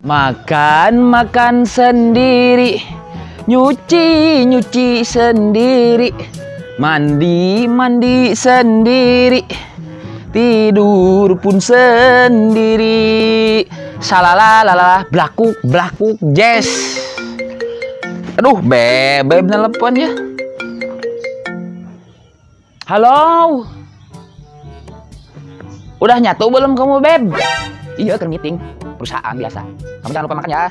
Makan makan sendiri, nyuci nyuci sendiri, mandi mandi sendiri, tidur pun sendiri. Salalalala, blakuk blakuk jazz. Aduh, bebeb nelpon ya. Halo. Udah nyatu belum kamu, Beb? Iya, ke meeting perusahaan biasa. Kamu jangan lupa makan ya.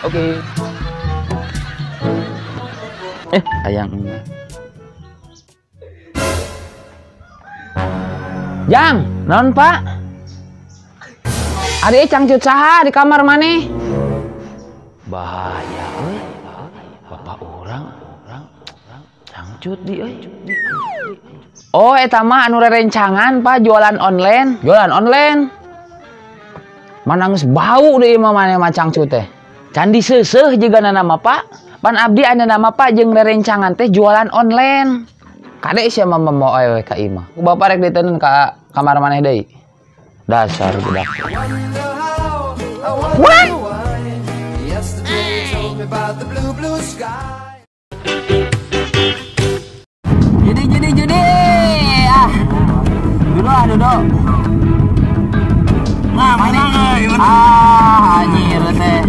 Oke. Ayang. Jang, non Pak. Ari cangcut saha di kamar maneh? Bahaya euy. Bapak orang cangcut di euy. Oh, eta mah anu rerencangan Pak, jualan online. Jualan online. Mana geus bau deui mah maneh mah cangcut teh. Candi seuseuh jigana nama Pak. Pan abdi aya nama Pak jeung rerencangan teh jualan online. Kade sia mah mau awewe ka imah. Ku bapak rek diteundeun ka kamar maneh deui. Dasar budak. What? Judi judi judi. Ah. Dulu ah dulu. Nah, menang euy. Ah, anjir teh.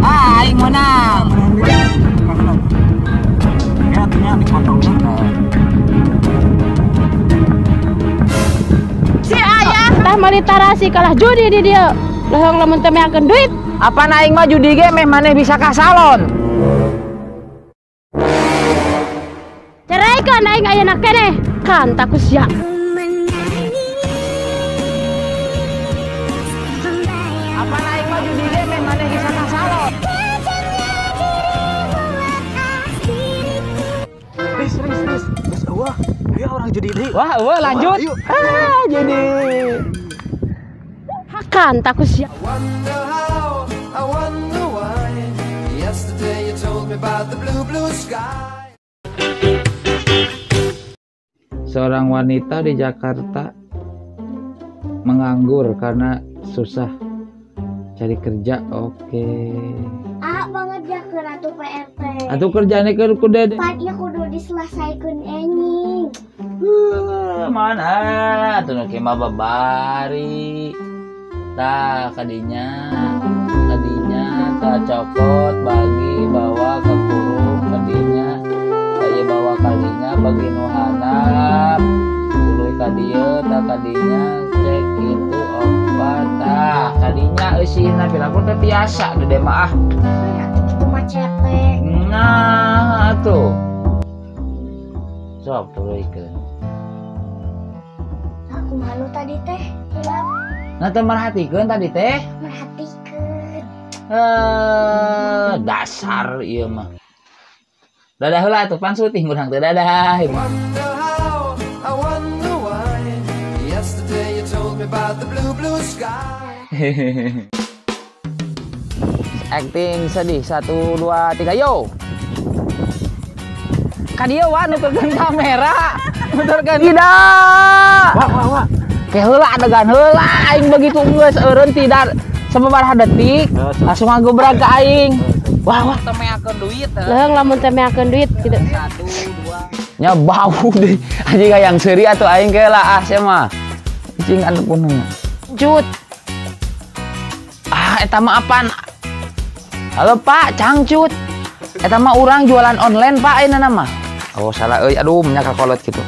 Ah, aing menang. Ya, artinya dipotongnya. Si ayah tah meuli tarasi kalah judi di dieu. Leuheung lamun teu meakeun duit. Apa aing mah judi ge meh maneh bisa ka salon. Ceraikan aing ayeuna keneh. Kan tak ku sia. Apa aing mah judi ge meh maneh bisa ka salon. Ris ris ris. Geus eueuh. Ayo orang judi deui. Wah, eueuh lanjut. Ah, judi. Hakan tak ku sia. Seorang wanita di Jakarta menganggur karena susah cari kerja. Oke. Ah, banget atuh PRT. Atuh kerjane keur ku Dede. Pan ieu kudu diselesaikeun enjing. Mana atuh nu mah babari. Tah kadinya kadinya tah cokot bagi bawa ke kurung kadinya. Tah bawa kadinya bagi nu handap. Tuluy ka dieu tah kadinya cek itu opat tah kadinya eusina piraku teh tiasa Dede mah ah. Atuh kitu mah cetek. Nah atuh. Sok tuluykeun. Aku malu tadi teh hilap. Nah teu merhatikeun tadi teh? Merhatikeun. Dasar ieu mah. Dadah heula atuh pan syuting urang teh dadah. Acting sedih 1 2 3 yo. Ka dieu wa nuturkeun kamera. Nuturkeun tidak. Wah wah wah. Ke heula adegan heula aing begitu geus eureun tidak sababaraha detik langsung ngagobrag ka aing. Wah wah teu meakeun duit. Leuheung lamun teu meakeun duit kitu. 1 2 nya bau deui. Anjing hayang seuri atuh aing ke lah ah sia mah. Cing anu punung. Cut. Ah eta mah apaan? Halo Pak, cangcut. Eta mah urang jualan online Pak ayeuna mah. Oh salah euy, aduh nya kakolot kitu.